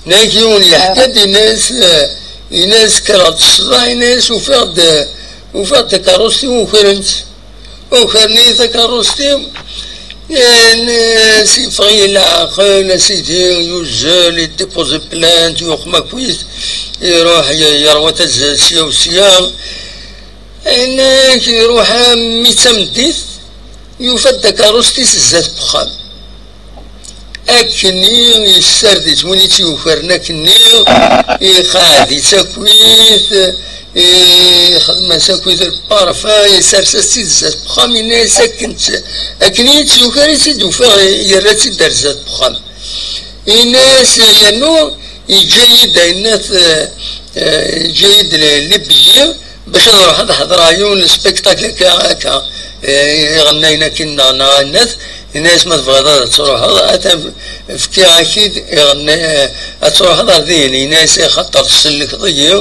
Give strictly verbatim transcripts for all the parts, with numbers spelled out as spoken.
Nag yiwen yeḥka-d, yenna-yas, eh, yenna-yas, kkreɣ-d ṣṣbeḥ, yenna-yas, ufiɣ-d, ufiɣ-d takeṛṛust-iw ukren-tt. Ukren-iyi takeṛṛust-iw. Yenna-yas, yeffeɣ-iyi leɛqel, a sidi, yuzzel, yeddipuzi plainte, yuqem akkit, iruḥ, y-, yerwa tazza sya u sya. Yenna-yak, iruḥ, mi d tameddit, yufa-d takeṛṛust-is zdat n uxxam. Akkenni yessared-itt win i tt-yukren akkenni, iqeɛɛed-itt akkit, ixdem-as akkit lparfum, isers-as-tt-id zdat n uxxam, yenna-yas akken tt-, akken i tt-yuker i tt-id-ufiɣ, yerra-tt-id ar zdat n uxxam. Yenna-yas yernu yeǧǧa-yi-d, yenna-t, eh, yeǧǧa-yi-d le, le billet, bac ad ruḥeɣ ad ḥeḍreɣ yiwen n spectacle akka, akka, eh, iɣennayen akkin neɣ, neɣ annat, yenna-yas ma tebɣiḍ ad truḥeḍ, atan fkiɣ-ak-id iɣenna-, eh, ad truḥeḍ ar dihin, yenna-yas axaṭer tsellkeḍ-iyi,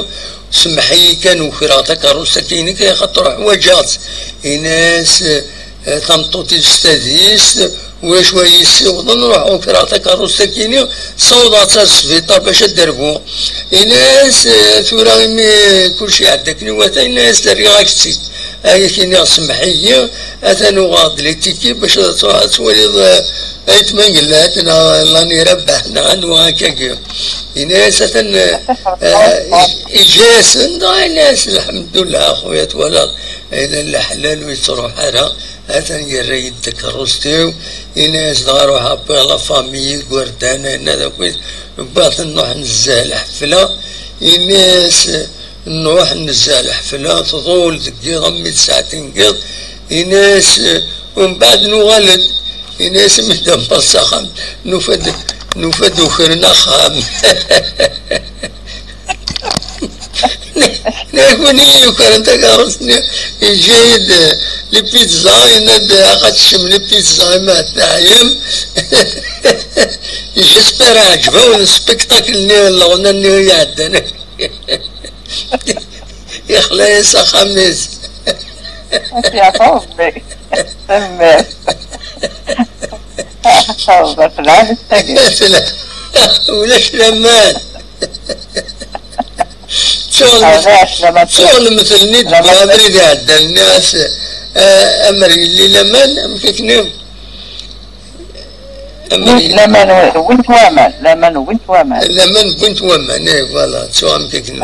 semmeḥ-iyi kan ukreɣ takeṛṛust-agi-inek, axaṭer uḥwaǧeɣ-tt, yenna-yas, eh, tameṭṭut-is s tadist, wacu ay yessiwḍen, ruḥ ukreɣ takeṛṛust-agi-ini, ssawḍeɣ-tt ar sbiṭar bac ad d-terbu. Yenna-yas, eh, tura imi kullec iɛedda akken iwata, yenna-yas, rriɣ-ak-tt-id. Ay ak-iniɣ semmeḥ-iyi, atan uɣeɣ-d litiki bac ad truḥ ad twaliḍ, eh, ayetma n Gellad neɣ Lani Rabaḥ neɣ anwa akkagi. Yenna-yas, atan, eh, eh, iǧǧa-yasen, dɣa yenna-yas, lḥemdullah, a xuya, twalaḍ, ayla n leḥlal ur yettruḥ ara. Atan yerra-yi-d takeṛṛust-iw, yenna-yas dɣa ruḥeɣ wwiɣ la famille, igerdan, ayenna d akk, wwiɣ-ten nruḥ nezzeh lḥefla, yenna-yas nruḥ nezzeh lḥefla, tḍul deg yiḍ, mi d ssaɛtin n yiḍ, yenna-yas, umbeɛd nuɣal-d, yenna-yas mi d-newweḍ s axxam, nufa-d, nufa-d ukren axxam. Nekk win i yukren takeṛṛust-nni, yeǧǧa-yi-d les pizzas, yenna-d, "Aqad teččem les pizzas, imi ad teɛyam." J'espère ɛejb-awen spectacle-nni, leɣna-nni i iɛeddan. Yexla-yas axxam-is. Ad yeɛfu Ṛebbi. Tanemmirt. Ad yeɛfu Ṛebbi, ɣef lɛali-agi. Ulac laman. Ttuɣ lemtel-nni deg abrid iɛeddan, nniɣ-as, eh, amer yelli laman, amek akken? Amer yelli laman, wwin-t waman, laman wwin-t waman. Laman wwin-t waman, eh, voilà, ttuɣ amek akken.